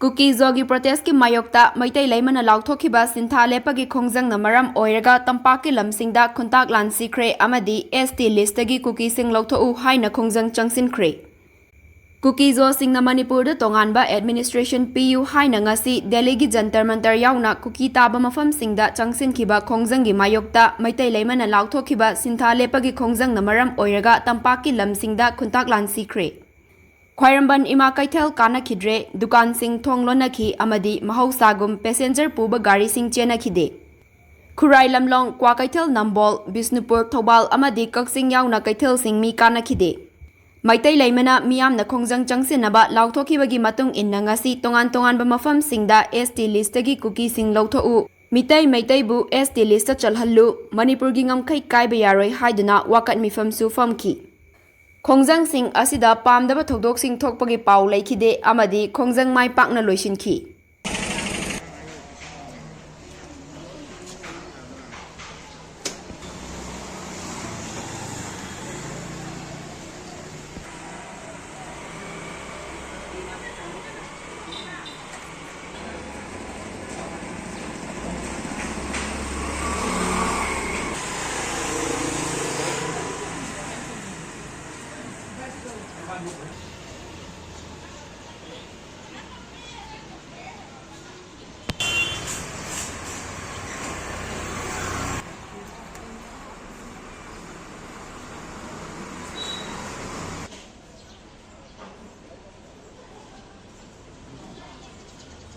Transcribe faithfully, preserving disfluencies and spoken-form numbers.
ꯀꯨꯀꯤ ꯖꯣꯒꯤ ꯄ꯭ꯔꯣꯇꯦꯁꯀꯤ ꯃꯥꯌꯣꯛꯇ ꯃꯩꯇꯩ ꯂꯩꯃꯅ ꯂꯥꯎꯊꯣꯛꯈꯤꯕ ꯁꯤꯟꯊꯥ ꯂꯦꯞꯄꯒꯤ ꯈꯣꯡꯖꯪꯅ ꯃꯔꯝ ꯑꯣꯏꯔꯒ ꯇꯝꯄꯥꯛꯀꯤ ꯂꯝꯁꯤꯡꯗ ꯈꯨꯟꯇꯥꯛ ꯂꯥꯟ ꯁꯤꯈ꯭ꯔꯦ ꯑꯃꯗꯤ ꯑꯦꯁ ꯇꯤ ꯂꯤꯁꯇꯒꯤ ꯀꯨꯀꯤꯁꯤꯡ ꯂꯧꯊꯣꯛꯎ ꯍꯥꯏꯅ ꯈꯣꯡꯖꯪ ꯆꯪꯁꯤꯟꯈ꯭ꯔꯦ꯫ ꯀꯨꯀꯤ ꯖꯣꯁꯤꯡꯅ ꯃꯅꯤꯄꯨꯔꯗ ꯇꯣꯉꯥꯟꯕ ꯑꯦꯗꯃꯤꯅꯤꯁꯇ꯭ꯔꯦꯁꯟ ꯄꯤꯌꯨ ꯍꯥꯏꯅ ꯉꯁꯤ ꯗꯦꯜꯂꯤꯒꯤ ꯖꯟꯇꯔ ꯃꯟꯇꯔ ꯌꯥꯎꯅ ꯀꯨꯀꯤ ꯇꯥꯕ ꯃꯐꯝꯁꯤꯡꯗ ꯆꯪꯁꯤꯟꯈꯤꯕ ꯈꯣꯡꯖꯪꯒꯤ ꯃꯥꯌꯣꯛꯇ ꯃꯩꯇꯩ ꯂꯩꯃꯅ ꯂꯥꯎꯊꯣꯛꯈꯤꯕ ꯁꯤꯟꯊꯥ ꯂꯦꯞꯄꯒꯤ ꯈꯣꯡꯖꯪꯅ ꯃꯔꯝ ꯑꯣꯏꯔꯒ ꯇꯝꯄꯥꯛꯀꯤ ꯂꯝꯁꯤꯡꯗ ꯈꯨꯟꯇꯥꯛ ꯂꯥꯟ ꯁꯤꯈ꯭ꯔꯦ꯫ ꯈ꯭ꯋꯥꯏꯔꯝꯕꯟ ꯏꯃꯥ ꯀꯩꯊꯦꯜ ꯀꯥꯟꯅꯈꯤꯗ꯭ꯔꯦ, ꯗꯨꯀꯥꯟꯁꯤꯡ ꯊꯣꯡ ꯂꯣꯟꯅꯈꯤ ꯑꯃꯗꯤ ꯃꯍꯧꯁꯥꯒꯨꯝ ꯄꯦꯁꯦꯟꯖꯔ ꯄꯨꯕ ꯒꯥꯔꯤꯁꯤꯡ ꯆꯦꯟꯅꯈꯤꯗꯦ꯫ ꯈꯨꯔꯥꯏ ꯂꯝꯂꯣꯡ, ꯀ꯭ꯋꯥꯀꯩꯊꯦꯜ ꯅꯝꯕꯣꯜ, ꯕꯤꯁꯅꯨꯄꯨꯔ, ꯊꯧꯕꯥꯜ ꯑꯃꯗꯤ ꯀꯛꯆꯤꯡ ꯌꯥꯎꯅ ꯀꯩꯊꯦꯜꯁꯤꯡ ꯃꯤ ꯀꯥꯟꯅꯈꯤꯗꯦ꯫ ꯃꯩꯇꯩ ꯂꯩꯃꯅ ꯃꯤꯌꯥꯝꯅ ꯈꯣꯡꯖꯪ ꯆꯪꯁꯤꯟꯅꯕ ꯂꯥꯎꯊꯣꯛꯈꯤꯕꯒꯤ ꯃꯇꯨꯡ ꯏꯟꯅ ꯉꯁꯤ ꯇꯣꯉꯥꯟ ꯇꯣꯉꯥꯟꯕ ꯃꯐꯝꯁꯤꯡꯗ ꯑꯦꯁ ꯇꯤ ꯂꯤꯁꯇꯒꯤ ꯀꯨꯀꯤꯁꯤꯡ ꯂꯧꯊꯣꯛꯎ, ꯃꯤꯇꯩ ꯃꯩꯇꯩꯕꯨ ꯑꯦꯁ ꯇꯤ ꯂꯤꯁꯇ ꯆꯜꯍꯜꯂꯨ, ꯃꯅꯤꯄꯨꯔꯒꯤ ꯉꯝꯈꯩ ꯀꯥꯏꯕ ꯌꯥꯔꯣꯏ ꯍꯥꯏꯗꯨꯅ ꯋꯥꯀꯠ ꯃꯤꯐꯝꯁꯨ ꯐꯝꯈꯤ꯫ ꯈꯣꯡꯖꯪꯁꯤꯡ ꯑꯁꯤꯗ ꯄꯥꯝꯗꯕ ꯊꯧꯗꯣꯛꯁꯤꯡ ꯊꯣꯛꯄꯒꯤ ꯄꯥꯎ ꯂꯩꯈꯤꯗꯦ ꯑꯃꯗꯤ ꯈꯣꯡꯖꯪ ꯃꯥꯏ ꯄꯥꯛꯅ ꯂꯣꯏꯁꯤꯟꯈꯤ꯫